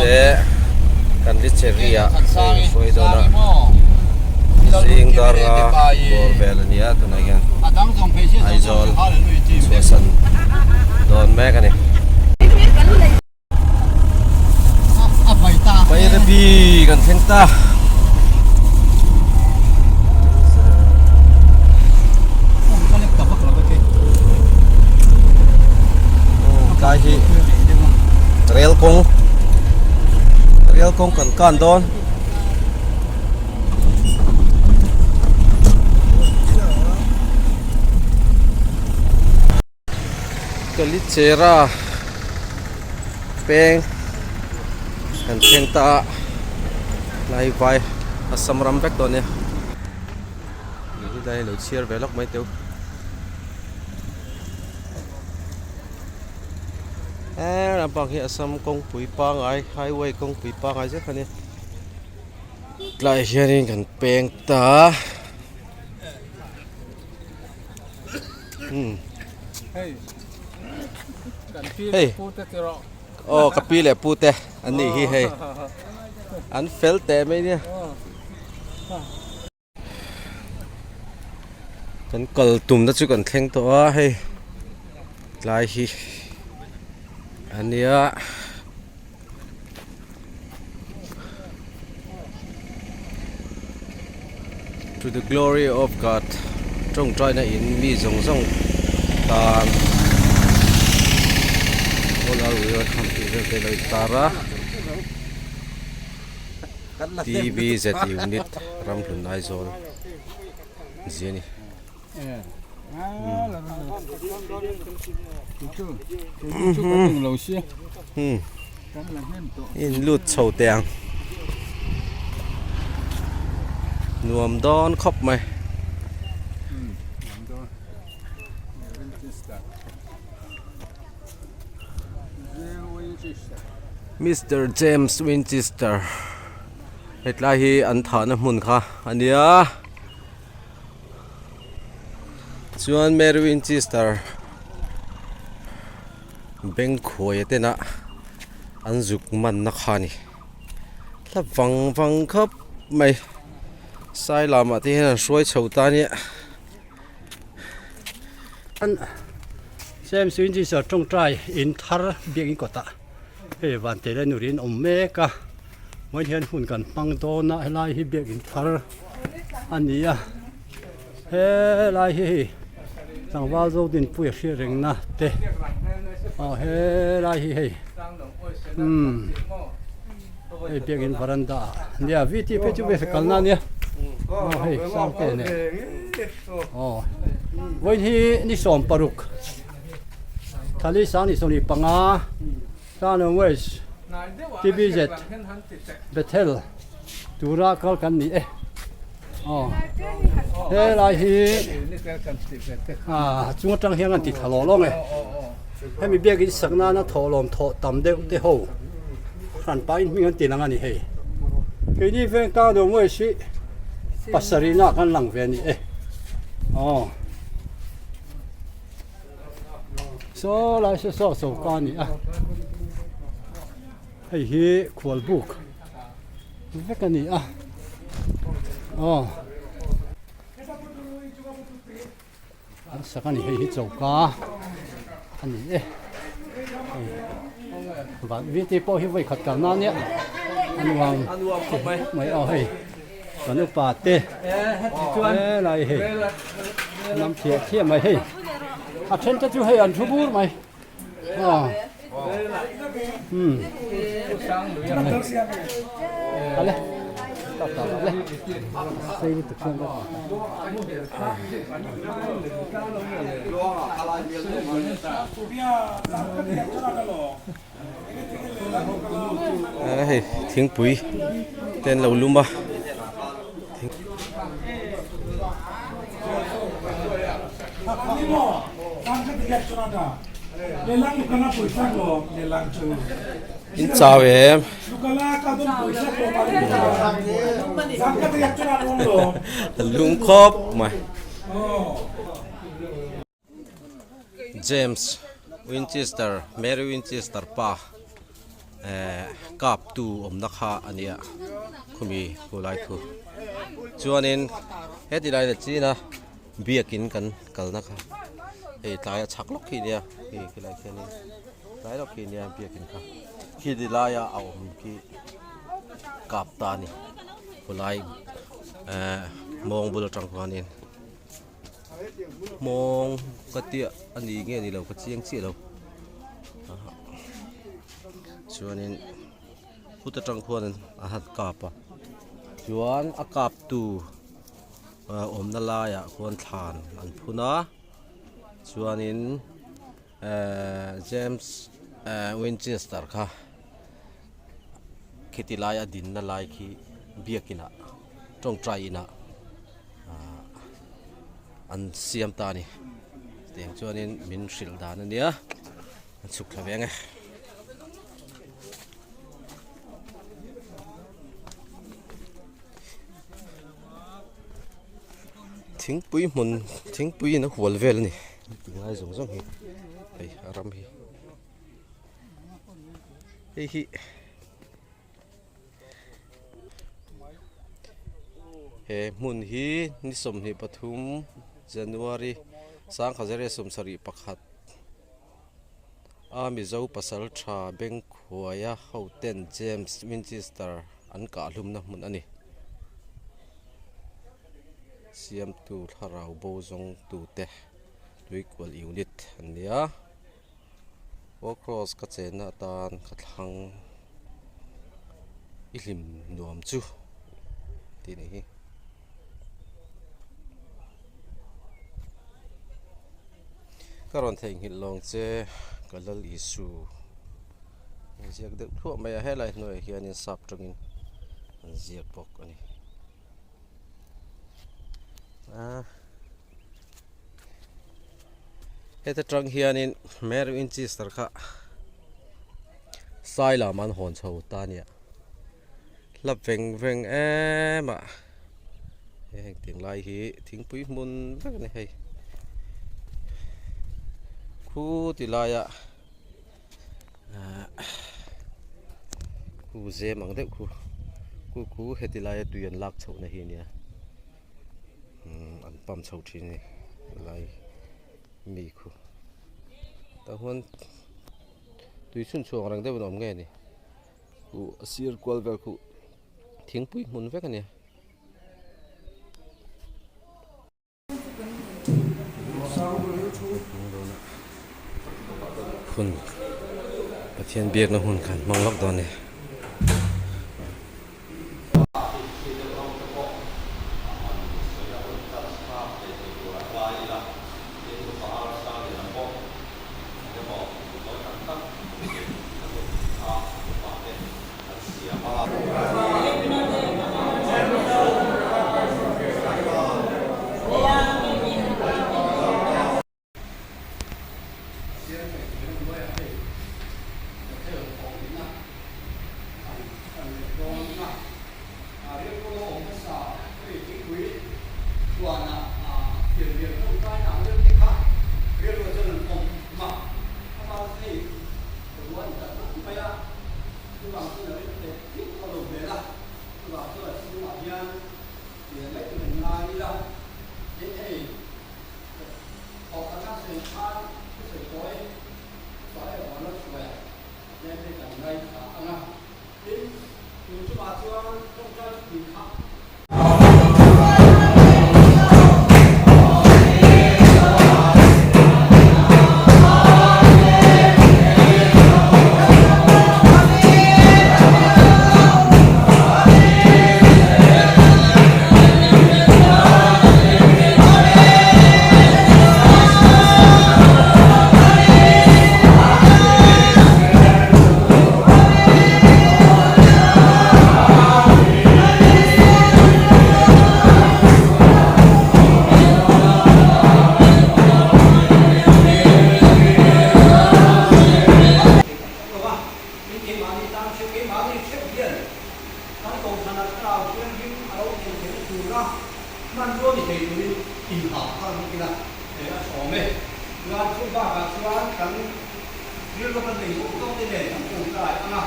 te kan Licheri ah hei hruai dawn a zing dar nga bawr vel a nia tunah hian Aizawl chhuahsan dawn mek a ni. Bairabi kan thleng ta. Tlai hi rel kawng rel kawng kan kan dawn Kalichera peng kan thleng ta a lai vai Assam ram vek dawn nia helai hi lo chhiar ve lawk mai teu he lampang hi Assam kawngpui pangai highway kawngpui pangai zet a ni tlaiah hianin kan peng ta a. Hei aw ka pi leh pu te an nih hi hei an fel teh mai nia kan kal tumna chu kan thleng tawh a hei tlai hi a nia. To the glory of God tawngtaina in mi zawng zawng tan all are welcome tih vel te lo intar a TBZ unit Ramhlun Aizawl zia a ni. In lut chho teh ang nuam dawn khawp mai. Mister James Winchester hetlai hi an thahna hmun kha a nia. Chuan Mary Winchester bank khuai a tena an zuk manna kha a ni hla vang vang khawp mai sai lamah te hian an hruai chho ta ania. James Winchester tawngtai in thar biakin kawtah hei vantei leh nurin awm mek a. Hmai hian hun kan hmang dawn a helai hi biakin thar a ni a helai hi hei tlangval zo dinpui a hriat reng na te aw helai hi hei umm hei biakin varanda ah nia v t phei chu ve kal na ania aw hei sangte nen aw vawiin hi ni 16 thali sang ni 25. Tano West TBZ Bethel tura kal kan ni e. Aw. Helai hi ah chung atang hian an ti thla lawng lawng e. Hemi biakin sak nana thawhlawm thawh tam deuh te ho hran pahin hming an ti lang a ni hei. Keini veng Tano West hi pasarihna kan lang ve a ni e. Aw. Saw lai saw saw choka a ni a hei hi khual buk vek a ni a aw an sak a ni hei hi choka a ni e hei van vt pawh hi vawi khat kalna ania a nuam mai aw hei. Kan upa te helai hei lam thiah thiah mai hei a then te chu hei an thu bur mai aw um ale ta ta ale sei lutuk hian ka Hei thingpui te an lo lum a in chau em a lum khawp mai. James Winchester Mary Winchester pa. Eh kap tu awmna kha a nia khumi khulai thu chuanin heti lai leh chin a biakin kan kalna kha hei tlai a chhak lawk khi nia hei khilai khianin tlai lawk khi nia biakin kha khiti laia a awm khi kap ta a ni khulai eh mawng bul atang khuanin mawng ka tia a ni nge ni lo ka chiang chiah lo chuanin khuta tang khuan a han kap a chuan a kap tu awmna laiah khuan thlan an phun a chuanin ehh James ehh Winchester kha khiti lai a dinna lai khi biakin ah tawngtai inah ahh an siam ta a ni tiang chuanin min hrilh dan a nia an chhuk thla ve ang e. Thingpui hmun thingpui in a hual vel a ni tinglai zawng zawng hi hei a ram hi hei hi he hmun hi ni 23 January 1971 a Mizo pasal tha Bengkhuaia hoten James Winchester an kahhlumna hmun a ni. Siamtu thlarau bo zawng tute Tuikual unit an nia. Aw cross ka chenna atan ka thlang i hlim nuam chu tih ni hi. Ka rawn theihnghilh lawng che ka lal Isu an ziak deuh thluah mai a helai hnuaiah hianin sap tangin an ziak bawk a ni a. Heta tang hianin Mary Winchester kha sai lam an hawn chho ta a nia hla veng veng em a heng ting lai hi thingpui hmun vek a ni hei khu ti laia ahh khu zem ang deuh khu khu khu heti laia tui an lak chhohna hi a nia. Umm an pump chho thin a ni helai mi khu tah huan tui chhun chhuak ang reng deuh in a awm nge ni uh a sir kual vel khu thingpui hmun vek a nia. Hun Pathian biakna hun khan hmang lawk dawn a ni. Rilru kan nei zawng zawng te nen kan tawngtai ang a,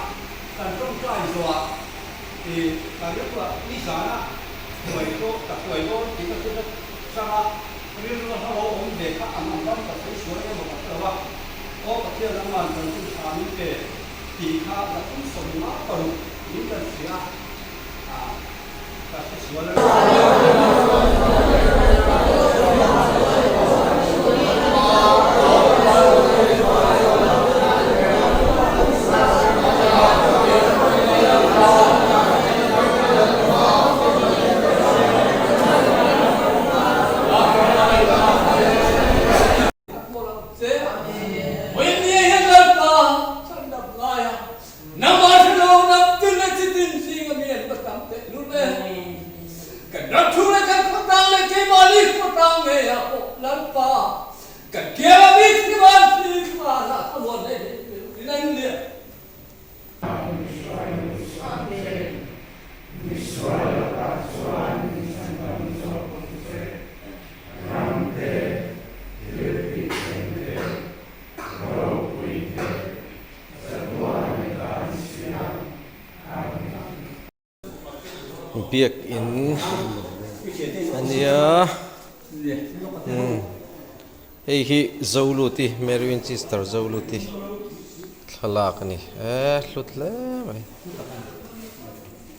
kan tawngtai zawhah ih kan rilruah nizana hnuai pawh ka hruai dawn tih ka hriat atanga rilru a hlo awm ve kha ang ang ram ka sawi sual emaw ka hre lo a, Aw Pathian nangman kan chu tha min pe tih kha ka thum 50 min kan hria a, ka hre sual a. Biakin a nia hei hi Zoluti Mary Winchester Zoluti thlalak a ni e hlut hle mai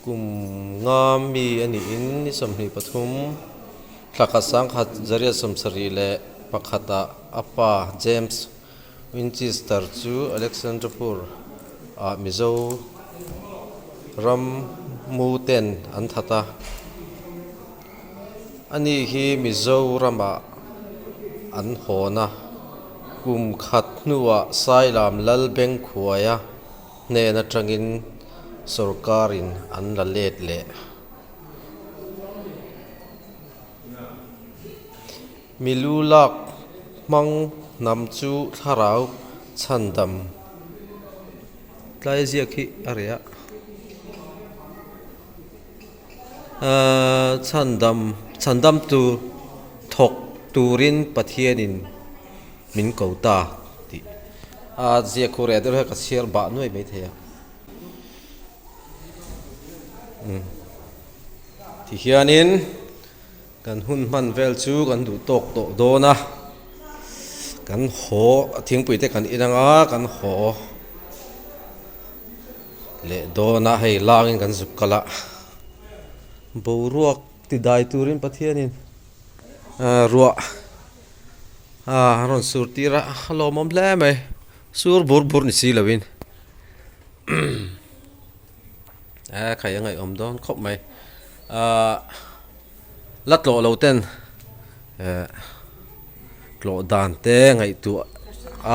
kum nga mi a niin ni 23 thla khat sangkhat zariat 71 ah a pa James Winchester chu Alexandrapur ah Mizo ram mu ten an that a ani hi Mizoramah an hawn a kum khat hnuah Sailam Lalbengkhuaia hnen atangin sawrkarin an la let leh. Milu lak hmang hnam chu thlarau chhandam tlai ziak hi a reh a. Ahh chhandam chhandam tur thawk turin Pathianin min ko ta tih a ziak khu reh deuh hian ka chhiar bah nuai maithei a. Tihianin kan hun hman vel chu kan duh tawk tawh dawn a, kan haw thingpui te kan in anga kan haw leh dawn a hei langin kan zuk kal a boruak ti dai turin Pathianin ruah a rawn sur tir a a lawmawm hle mai sur bur bur ni si lovin. A khai a ngaihawm dawn khawp mai ahh la tlawh lo ten eh tlawh dan te ngaihtuah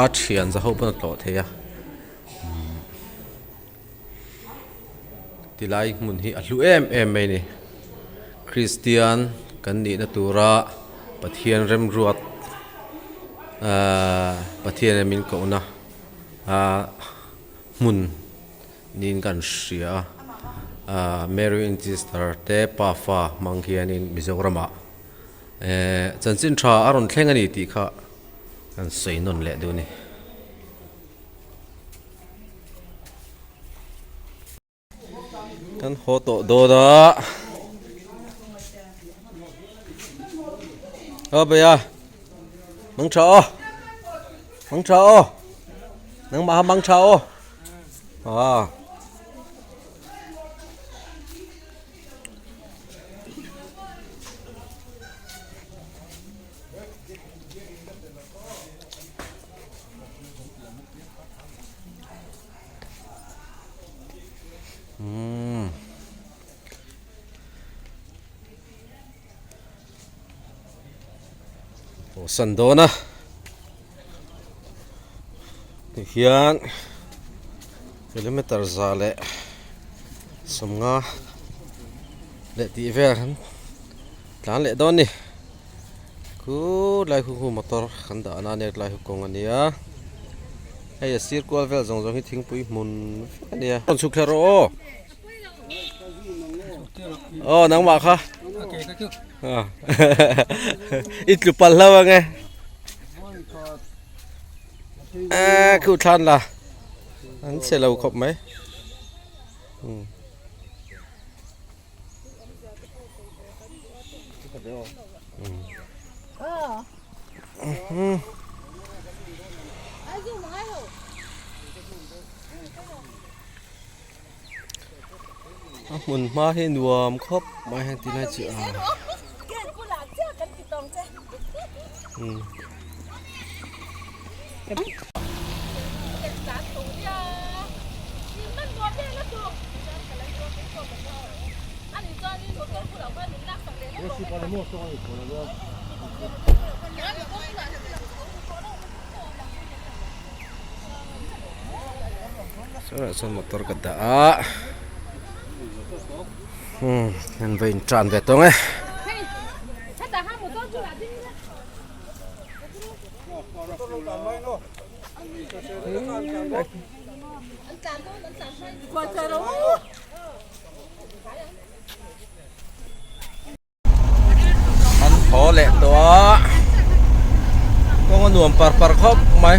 a thian za ho pawn a tlawh thei a tilai hmun hi a hlu em em mai a ni kristian kan nihna tura Pathian remruat ahh Pathian in min kohna ahh hmun niin kan hria a ahh Mary Winchester te pafa hmang hianin Mizoramah ehh chanchin tha a rawn thleng a ni tih kha kan sawi nawn leh duh a ni. Kan haw tawh dawn a aw bhaiya mang tha aw mang tha aw nangmah kha mang tha aw ah. Umm. Aw san dawn a tihian kilometer 150 leh tih vel kan tlan leh dawn a ni khulai khu khu motor kan dah na ania tlai khu kawng a nia hei a sir kual vel zawng zawng hi thingpui hmun vek a nia rawn chhuk thla rawh aw aw nangmah kha i tlu palh hlauh ang e. A khu thlan la an che lo khawp mai. A hmun hma hi nuam khawp mai heng ti lai chu a Sawrah chuan motor ka dah a umm an va in tan ve tawng e. An thaw leh tawh a kawng a nuam par par khawp mai.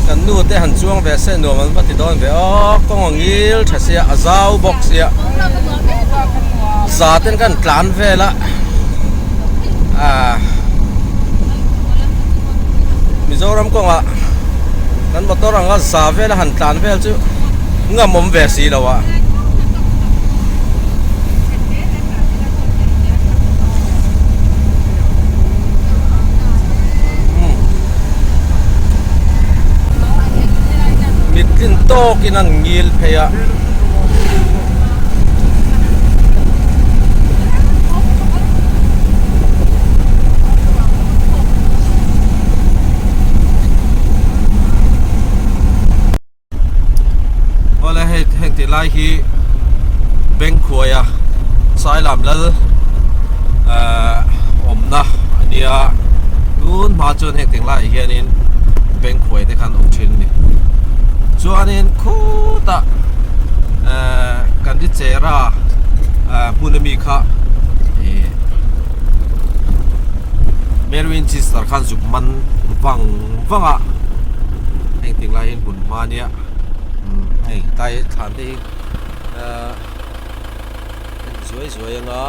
Kan nu te han chuang ve se nuam an va ti dawn ve aw kawng a ngil tha sia a zau bawk sia za ten kan tlan vel a ah Mizoram kawngah kan motor anga za vel a han tlan vel chu ngam awm ve si lo a. Mittlin tawkin an ngil phei a. Awle hei heng tih lai hi bank khuaia Sailam lal ahh awmna a nia tun hma chuan heng tih laiah hianin bank khuai te khan awm thin a ni chuanin khutah ahh kan ri chera ahh hmun ami kha ihh Merwin Chester khan zuk man vang vang a heng ting lai hian hmun hma nia hei tlai thlan te hi ahh en zuai zuai anga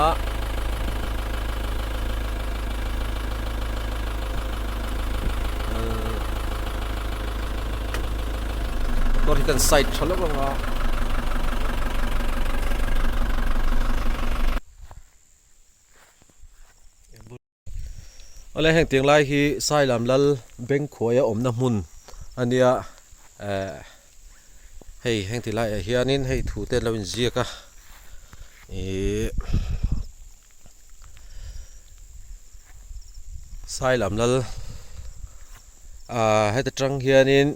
ahh motor hi kan side tha lawk anga. Awle heng tiang lai hi Sailam lal bank khuaia awmna hmun a nia eh hei heng ti laiah hianin hei thu te an lo inziak a ihh Sailam lal ah heta tang hianin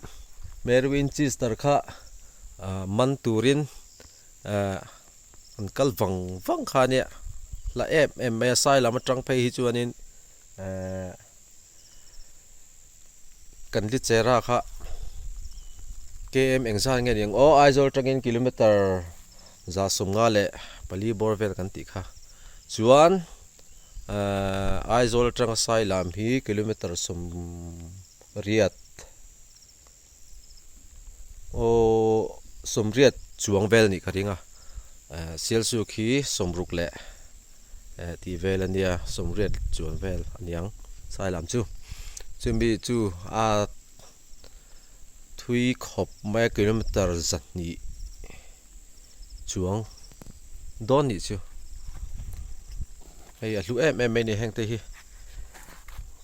Mary Winchester kha ah man turin eh. An kal vang vang kha ania hla em em mai a sai lam atang phei hi chuanin ehh kan li chera kha km engzat nge niang aw Aizawl atangin kilometer 154 leh bawr vel kan tih kha chuan ehh Aizawl atanga sai lam hi kilometer 80. Aw 80 chuang vel nih ka ring a eh Sialsuk hi 60 leh eh tih vel a nia 80 chuan vel a niang sai lam chu chumi chu a thui khawp mai a kilometer 200 chuang dawn nih chu hei a hlu em em mai a ni heng te hi.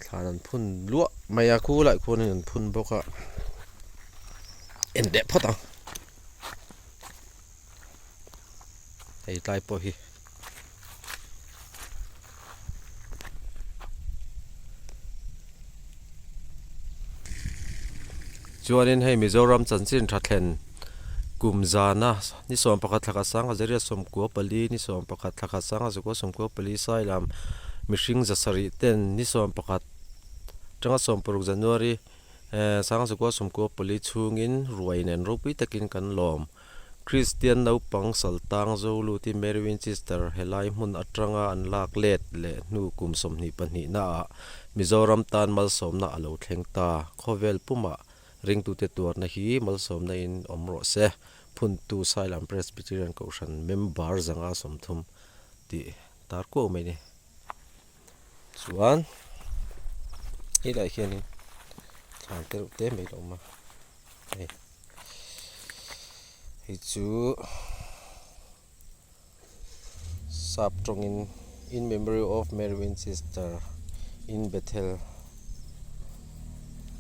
Thlan an phun luah mai a khulai khuanin an phun bawk a en leh phawt ang hei tlai pawh hi. Chuanin hei Mizoram chanchin tha thlen kum zana ni 11 thla khat sanga zariat 94 ni 11 thla khat sanga zakua 94 Sailam mihring 700 ten ni 11 tanga 16 January. Sangzakua sawmkua pali chhungin ruai nen ropui takin kan lawm. Kristian naupang saltang Zoluti Mary Winchester helai hmun atanga an lak let leh hnu kum 22 naah Mizoram tan malsawmna a lo thleng ta. Khawvel pumah ringtute tuarna hi malsawmna in awm rawh se. Phuntu Sailam Presbyterian Kohhran member 130 tih tar kuau mai a ni. Chuan helaiah hianin thlan te reuh te mai a lo awm a hei hei chu sap tawngin in memory of Mary Winchester in Bethel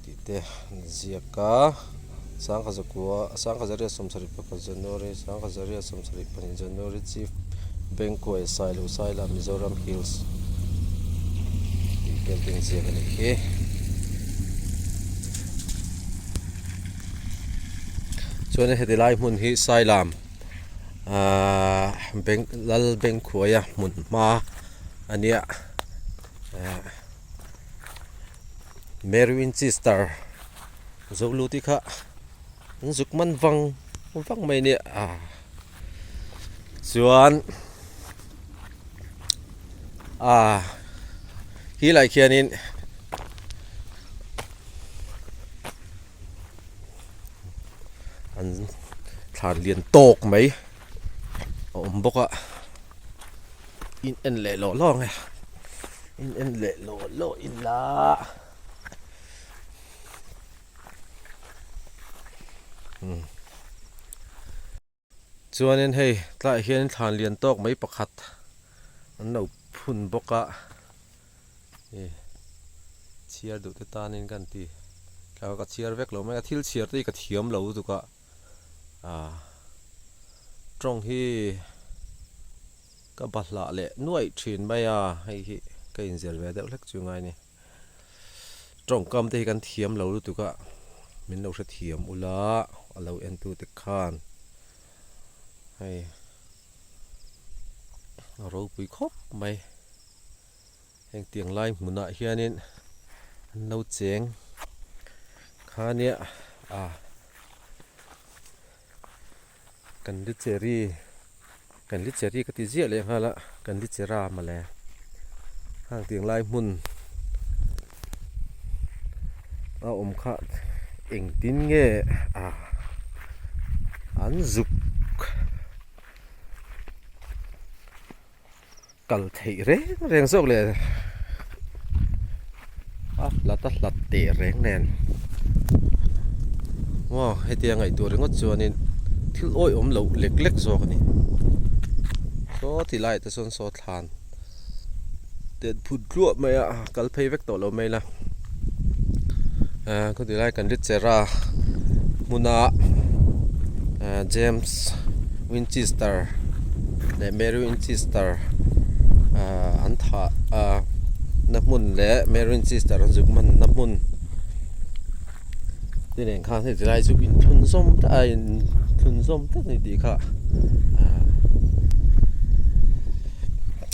tih te an ziak a sangha zakua sangha zariat 71 January sangha zariat 72 January chief Banquet Sailo Saila Mizoram Hills tih vel te inziak a nih hi. Chuan heti lai hmun hi Sailam ahh bank Lal Bengkhuaia hmun hma a nia ahh Mary Winchester Zoluti kha an zuk man vang vang mai a nia ahh. Chuan ah hi lai khianin an thlan lian tawk mai a awm bawk a in en leh lawh lawh ang e in en leh lawh lawh ila. Chuanin hei tlaiah hian thlan lian tawk mai pakhat an lo phun bawk a ih chhiar duh te tanin ka han ti thla ka chhiar vek lo mai a thil chhiar te hi ka thiam lo lutuk a ah tawng hi ka bahlah leh nuaih thin mai a hei hi ka inzir ve deuh hlek chu ngai a ni. Tawngkam te hi kan thiam lo lutuk a, min lo hrethiam ula a lo en tu te khan hei a ropui khawp mai heng tiang lai hmunah hianin an lo cheng kha nia ah kan licheri kan licheri ka ti ziah leh nghal a kan lichera mawle hang tiang lai hmun a awm kha engtin nge ah an zuk kal theih reng reng zawk leh a hlat a hlat teh reng nen maw hetia ngaihtuah ringawt chuanin thil awihawm loh lek lek zawk a ni saw ti laiah te sawn saw thlan te an phut tluah mai a kal phei vek tawh lo mai la ah khawti lai kan ri cher a hmuna ah James Winchester leh Mary Winchester ah an thah ah na hmun leh Mary Winchester an zuk hman na hmun te nen khan hei tilai chu inthlun zawm ta a inthlun zawm tak a ni tih kha ah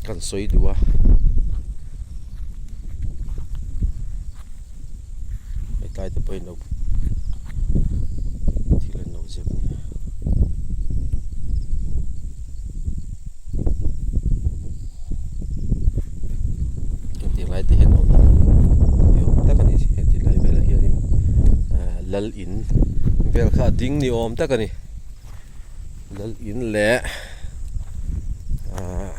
kan sawi duh a. Hetlai te pawhin lo thil an lo ziak a ni. Heti lai te hian awm ni awm tak a ni heti lai velah hianin ahh lal in vel kha a ding ni awm tak a ni lal in leh ahh.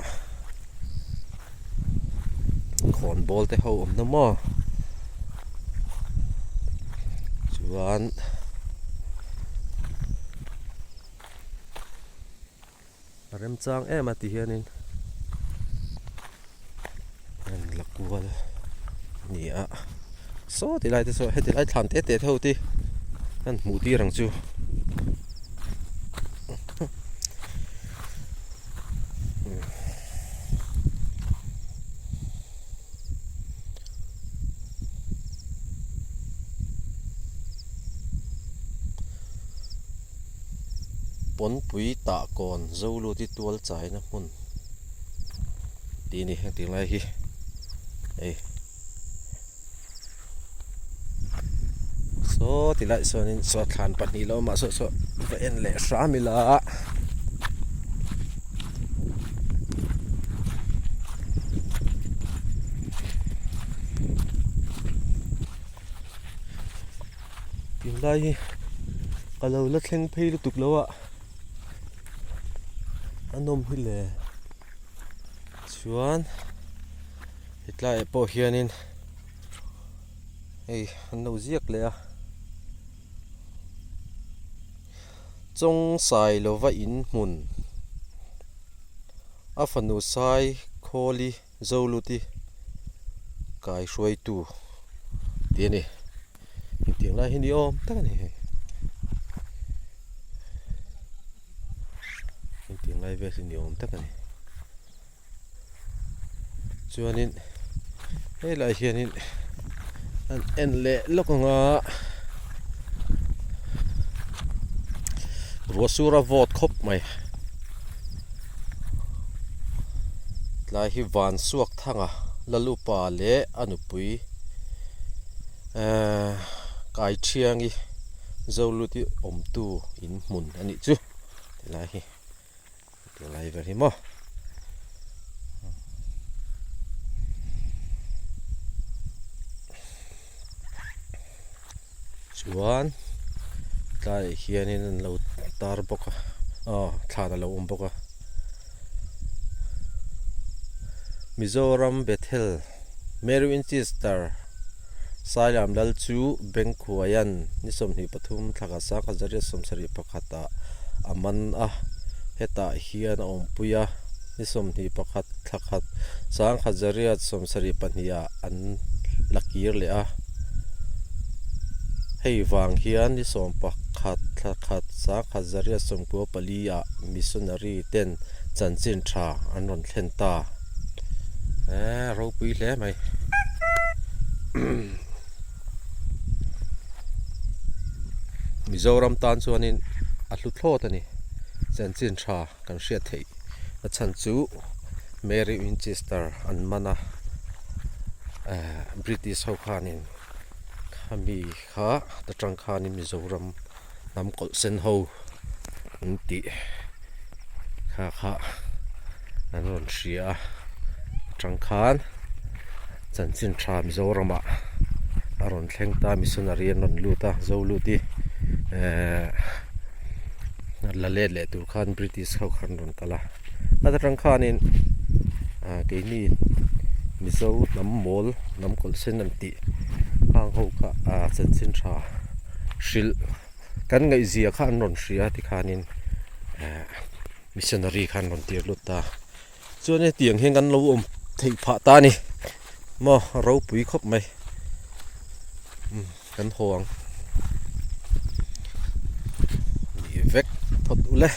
Khawn bawl te ho awm na maw chuan a remchang em a ti hianin a rawn la kual a ni a saw ti lai te saw heti lai thlan te te ho te an hmuh tir ang chu. Pawnpui tah kawn Zoluti tual chaina hmun tih a ni heng tih lai hi hei. Saw ti lai sawn in saw thlan pahnih lo awm ah saw saw va en leh hram ila. Tunlai hi ka lo la thleng phei lutuk lo a a nawm hi le chuan hetlaiah pawh hianin hei an lo ziak leh a Chawngsai lova in hmun a fanu sai khawli Zoluti kai hruaitu tih a ni. Engtiang lai hi ni awm tak a ni hei. Engtiang lai vel hi ni awm tak a ni. Chuanin helaiah hianin an en leh lawk ang a ruah sur a vawt khawp mai. Tlai hi van suak thang a Lalupa leh a nupui ehh kai thiangi Zoluti awmtu in hmun a nih chu tilai hi tilai vel hi maw. Chuan tlaiah hianin an lo tar bawk a aw thlan a lo awm bawk a Mizoram Bethel Mary Winchester Sailam Lal chu Bengkhuaian ni 23 thlaka 1971 ah a man a hetah hian a awmpui a ni 21 thla khat 1972 ah an la kir leh a hei vang hian ni 11 thla khat 1994 ah missionary ten chanchin tha an rawn thlen ta eee ropui hle mai Mizoram tan chuanin a hlu thlawt a ni chanchin tha kan hriat theih a chhan chu Mary Winchester an man a ehh British ho khanin khami kha ta tang khanin Mizoram hnam kawlh sen ho an tih kha kha an rawn hria a atang khan chanchin tha Mizoram ah a rawn thleng ta missionary an rawn lut a zo lut hi ehh la let leh tur khan British ho khan rawn kal a a atang khanin ah keini Mizo hnam mawl hnam kawlh sen an tih hang ho kha ah chanchin tha hrilh kan ngaihzia kha an rawn hria tikhanin eh missionary khan rawn tir lut ta chuan hetiang hian kan lo awm theih phah ta a ni maw ropui khawp mai umm kan haw ang ni vek phawt ule.